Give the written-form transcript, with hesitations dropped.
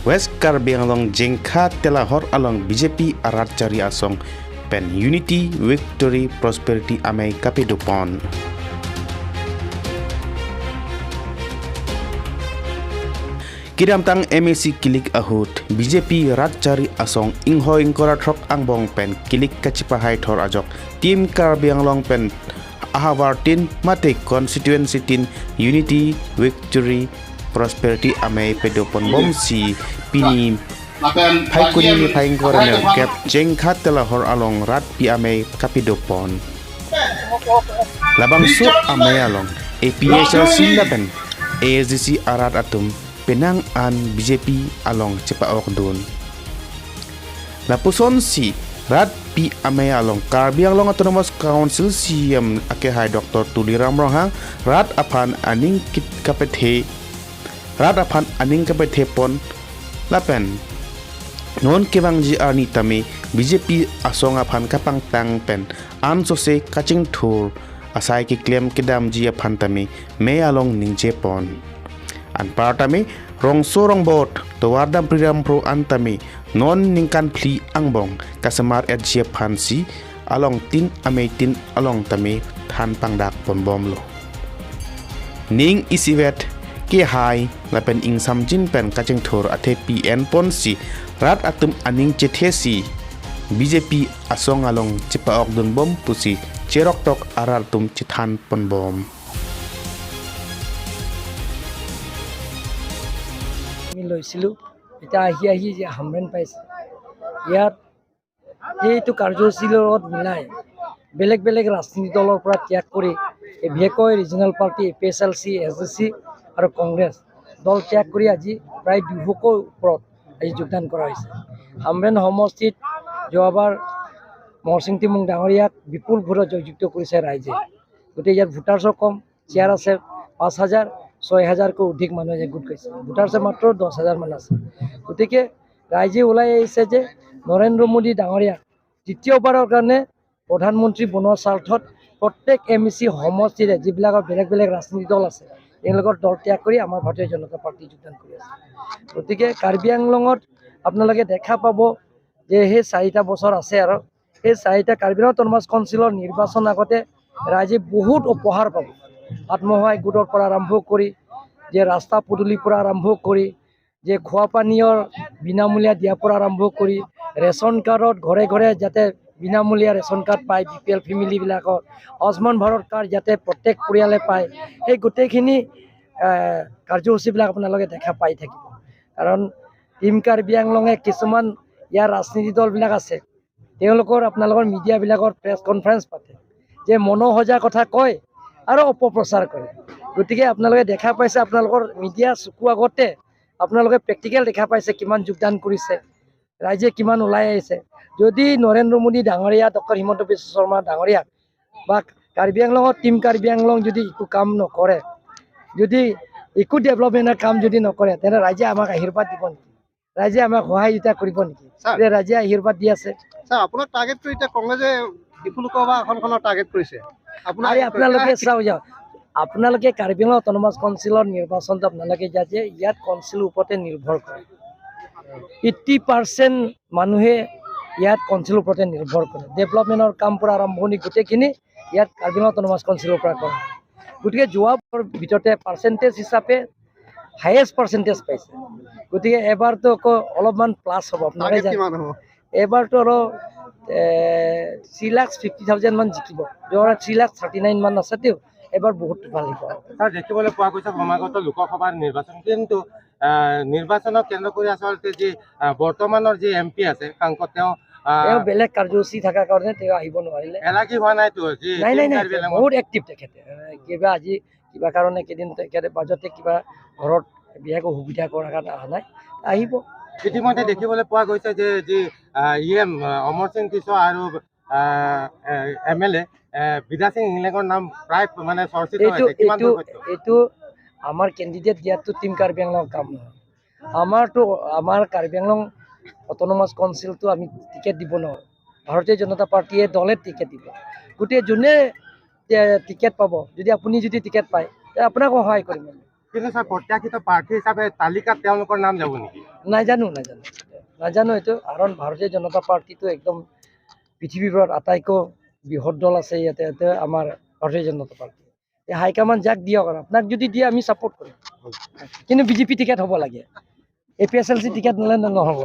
West Karbi Anglong Jengkha Telahor along BJP arat cari asong pen unity victory prosperity amei kapidupon. Kidam tang MAC kilik ahut BJP rat cari asong ingho ingkora trok angbong pen kilik kacipahai thor ajok tim Karbi Anglong pen ahavar tin mate constituency tin unity victory prosperity amei pedopon bom si pini phaikuni ni phaingkora ne gap jengkha telahor along rat pi amei kapidopon labang su amei along APSL sindapen ASDC arat atum penang an BJP along cepaok dun lapuson si rat pi amei along Karbi Anglong Autonomous Council CM ake hai Dr. Tuliram Ronghang rat aphan aning kit kapethe rat aphan aning kapethe pon lapen non kebang ji arni tame BJP asong aphan kapang tang pen an sose kaching thur asai ki claim kidam ji aphan tame me along ningje pon an partame rongso rongbot towardam priram pro antame non ningkan phli angbong kasamar at je phansi along tin ame tin along tame than pangdak pon bomlo ning isiwet ke hai lapen ing samjin pen kaching thor athe PN ponsi rat atum aning chethesi BJP asong along chipaok dun bom pusi cherok tok aratum chithan pon bom. আমি লৈছিলোঁ, এতিয়া আহি আহি যে হামৰেণ পাইছে, ইয়াত সেইটো কাৰ্যসূচীৰ লগত মিলাই বেলেগ বেলেগ ৰাজনীতি দলৰ পৰা ত্যাগ কৰি বিশেষকৈ regional party A P S L C, S D C আৰু কংগ্ৰেছ দল ত্যাগ কৰি আজি প্ৰায় 200কৈ ওপৰত আজি যোগদান কৰা হৈছে। হামৰেণ সমষ্টিত যোৱাবাৰ মহৰসিং তিমুং ডাঙৰীয়াক বিপুল ভোটত জয়যুক্ত কৰিছে ৰাইজে। গতিকে ইয়াত ভোটাৰ্ছো কম, চেয়াৰ আছে 5,000, 6,000কৈ অধিক মানুহে গোট গৈছে, ভোটাৰ্ছে মাত্ৰ 10,000 মান আছে। গতিকে ৰাইজে ওলাই আহিছে যে নৰেন্দ্ৰ মোদী ডাঙৰীয়াক দ্বিতীয়বাৰৰ কাৰণে প্ৰধানমন্ত্ৰী বনোৱাৰ স্বাৰ্থত প্ৰত্যেক এম ই চি সমষ্টিৰে যিবিলাকৰ বেলেগ বেলেগ ৰাজনীতি দল আছে তেওঁলোকৰ দল ত্যাগ কৰি আমাৰ ভাৰতীয় জনতা পাৰ্টি যোগদান কৰি আছে। গতিকে কাৰ্বি আংলঙত আপোনালোকে দেখা পাব যে সেই 4টা বছৰ আছে আৰু সেই 4টা কাৰ্বি আংলং অট'নমাছ কাউন্সিলৰ নিৰ্বাচন আগতে ৰাইজে বহুত উপহাৰ পাব। আত্মসহায়ক গোটৰ পৰা আৰম্ভ কৰি যে ৰাস্তা পদূলিৰ পৰা আৰম্ভ কৰি যে খোৱা পানীয়ৰ বিনামূলীয়া দিয়াৰ পৰা আৰম্ভ কৰি ৰেচন কাৰ্ডত ঘৰে ঘৰে যাতে বিনামূলীয়া ৰেচন কাৰ্ড পায় বি পি এল ফেমিলিবিলাকৰ, আয়ুষ্মান ভাৰত কাৰ্ড যাতে প্ৰত্যেক পৰিয়ালে পায়, সেই গোটেইখিনি কাৰ্যসূচীবিলাক আপোনালোকে দেখা পাই থাকিব। কাৰণ টীম কাৰ্বি আংলঙে কিছুমান ইয়াৰ ৰাজনীতি দলবিলাক আছে, তেওঁলোকৰ আপোনালোকৰ মিডিয়াবিলাকৰ প্ৰেছ কনফাৰেঞ্চ পাতে যে মনোসজা কথা কয় আৰু অপপ্ৰচাৰ কৰে। গতিকে আপোনালোকে দেখা পাইছে, আপোনালোকৰ মিডিয়া চকু আগতে আপোনালোকে প্ৰেক্টিকেল দেখা পাইছে কিমান যোগদান কৰিছে, ৰাইজে কিমান ওলাই আহিছে। যদি নৰেন্দ্ৰ মোদী ডাঙৰীয়া, ডক্টৰ হিমন্ত বিশ্ব শৰ্মা ডাঙৰীয়াক বা কাৰ্বি আংলঙত টীম কাৰ্বি আংলং যদি একো কাম নকৰে, যদি একো ডেভেলপমেণ্টৰ কাম যদি নকৰে, তেনে ৰাইজে আমাক আশীৰ্বাদ দিব নেকি? ৰাইজে আমাক সহায়তা কৰিব নেকি? ৰাইজে আশীৰ্বাদ দি আছে। আপোনাক টাৰ্গেট কৰি এতিয়া কংগ্ৰেছে ডিফু লোকসভা আসনখনৰ টাৰ্গেট কৰিছে। আপোনালোকে চাওক যাওক, আপোনালোকে কাৰ্বি আংলং অট'নমাছ কাউন্সিলৰ নিৰ্বাচনটো আপোনালোকে যে ইয়াত কাউন্সিলৰ ওপৰতে নিৰ্ভৰ কৰে। 80% মানুহে ইয়াত কাউন্সিলৰ ওপৰতে নিৰ্ভৰ কৰে। ডেভেলপমেণ্টৰ কাম পৰা আৰম্ভণি গোটেইখিনি ইয়াত কাৰ্বি আংলং অট'নমাছ কাউন্সিলৰ পৰা কৰা হয়। গতিকে যোৱা ভিতৰতে পাৰ্চেণ্টেজ হিচাপে হায়েষ্ট পাৰ্চেণ্টেজ পাইছে। গতিকে এবাৰতো আকৌ অলপমান প্লাছ হ'ব, আপোনালোকে জানে। এবাৰতো আৰু 3,50,000 মান জিকিব। যোৱা 3,39,000 মান আছে, তেওঁ এবাৰ বহুত ভাল হ'ব। ছাৰ, দেখিবলৈ পোৱা গৈছে সমাগত লোকসভাৰ নিৰ্বাচন, কিন্তু নিৰ্বাচনক কেন্দ্ৰ কৰি আচলতে যি বৰ্তমানৰ যি এম পি আছে সাংসদ, তেওঁ বেলেগ কাৰ্যসূচী থকাৰ কাৰণে তেওঁ আহিব নোৱাৰিলে। এলাগী হোৱা নাইতো? নাই নাই নাই, বহুত এক্টিভ তেখেতে। কিবা আজি কিবা কাৰণে কেইদিন তেখেতে মাজতে কিবা ঘৰত বিশেষ অসুবিধা কৰাৰ কাৰণে অহা নাই, আহিব। ইতিমধ্যে দেখিবলৈ পোৱা গৈছে যে যি ই এম অমৰ সিং কিশোৰ আৰু এম এল এ বিদা সিং ইংলেঙৰ নাম প্ৰায় মানে চৰ্চিত হৈছে। এইটো আমাৰ কেণ্ডিডেট দিয়াটো টীম কাৰ্বি আংলঙৰ কাম নহয়। আমাৰতো আমাৰ কাৰ্বি আংলং অট'নমাছ কাউন্সিলটো আমি টিকেট দিব নোৱাৰোঁ, ভাৰতীয় জনতা পাৰ্টীয়ে দলে টিকেট দিব। গতিকে যোনে টিকেট পাব, যদি আপুনি যদি টিকেট পায় আপোনাক সহায় কৰিম। কিন্তু স্যাৰ প্ৰত্যাশিত প্ৰাৰ্থী হিচাপে তালিকাত তেওঁলোকৰ নাম যাব নেকি? নাজানো, নাজানো, নাজানো এইটো। কাৰণ ভাৰতীয় জনতা পাৰ্টীটো একদম পৃথিৱীৰ ভিতৰত আটাইতকৈ বৃহৎ দল আছে ইয়াতে। ইয়াতে আমাৰ ভাৰতীয় জনতা পাৰ্টী, এই হাইকমাণ্ড যাক দিয়ক আৰু আপোনাক যদি দিয়ে আমি ছাপৰ্ট কৰিম, কিন্তু বিজেপি টিকেট হ'ব লাগে। A P S L C ticket নহ'লে নহ'ব।